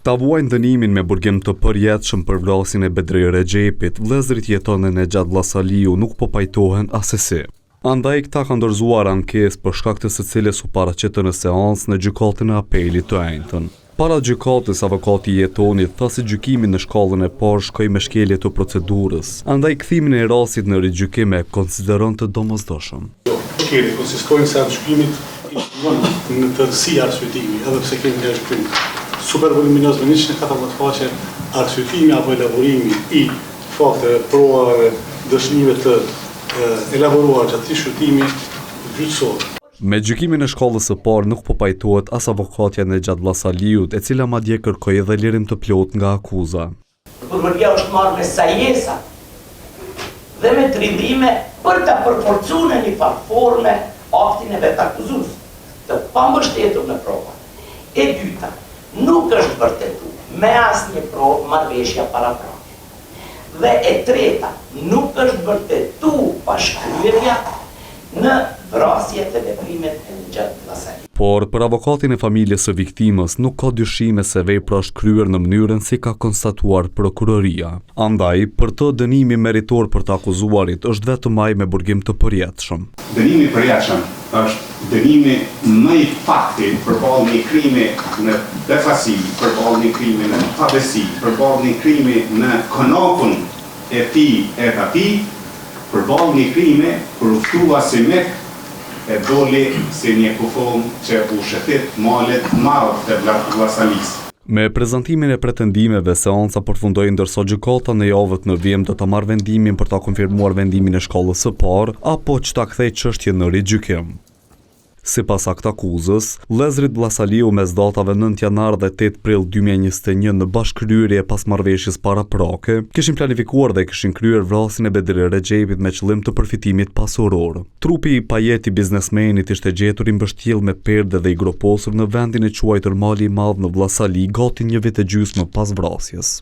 Ta vuajnë dënimin me burgim të përjetshëm për vrasjen e Bedri Rexhepit, vëllezërit Jeton e Nexhat Vllasaliu nuk po pajtohen assesi. Andaj këta kanë dorëzuar ankesë për shkak të së cilës u paraqitën në seancë në Gjykatën e Apelit të enjten. Para gjykatës, avokati i Jetonit tha se gjykimi në shkallën e parë shkoi me shkelje të procedurës, andaj kthimin e rastit në rigjykim e konsideron të domosdoshëm. Shkeljet konsistojnë se aktgjykimit i mungon në tërësi arsyetimi, edhe pse kemi një aktgjykim super voluminoz me 114 faqe, arsyetimi apo elaborimi i fakteve, provave, dëshmive të elaboruara gjatë këtij shqyrtimi gjyqësor. Me gjykimin e shkallës së parë nuk po pajtohet as avokatja e Nexhat Vllasaliut, e cila madje kërkoi edhe lirim të plotë nga akuza. Prokuroria është marrë me sajesa dhe me trillime për ta përforcu në një farë forme aktin e vet akuzues, të pambështetur në prova. E dyta, nuk është vërtetu me asnjë provë marrëveshja paraprake. Dhe e treta, nuk është vërtetu bashkëkryerja në vrasje dhe veprimet e Nexhat Vllasaliut. Por, për avokatin e familjes së viktimës nuk ka dyshime se vepra është kryer në mënyrën si ka konstatuar prokuroria. Andaj, për të dënimi meritor për të akuzuarit është vetëm ai me burgim të përjetshëm. Dënimi i përjetshëm është dënimi më i pakti përballë një krimi në befasi, përballë një krimi në pabesi, përballë një krimi në konakun e tij e të atij, Përballë një krimi kur u ftua si mik e doli si një kufomë që u shëtit malit madh të Vllasalisë. Me prezantimin e pretendimeve, seanca përfundoi ndërsa gjykata në javët në vijim do ta marrë vendimin për ta konfirmuar vendimin e shkallës së parë apo që ta kthejë çështjen në rigjykim. Sipas aktakuzës, vëllezërit Vllasaliu mes datave 9 janar dhe 8 prill 2021 në bashkëkryerje pas marrëveshjes paraprake, kishin planifikuar dhe kishin kryer vrasjen e Bedri Rexhepit me qëllim të përfitimit pasuror. Trupi i pajetë i biznesmenit ishte gjetur i mbështjellë me perde dhe i groposur në vendin e quajtur Mali i Madh në Vllasali gati një vit e gjysmë pas vrasjes.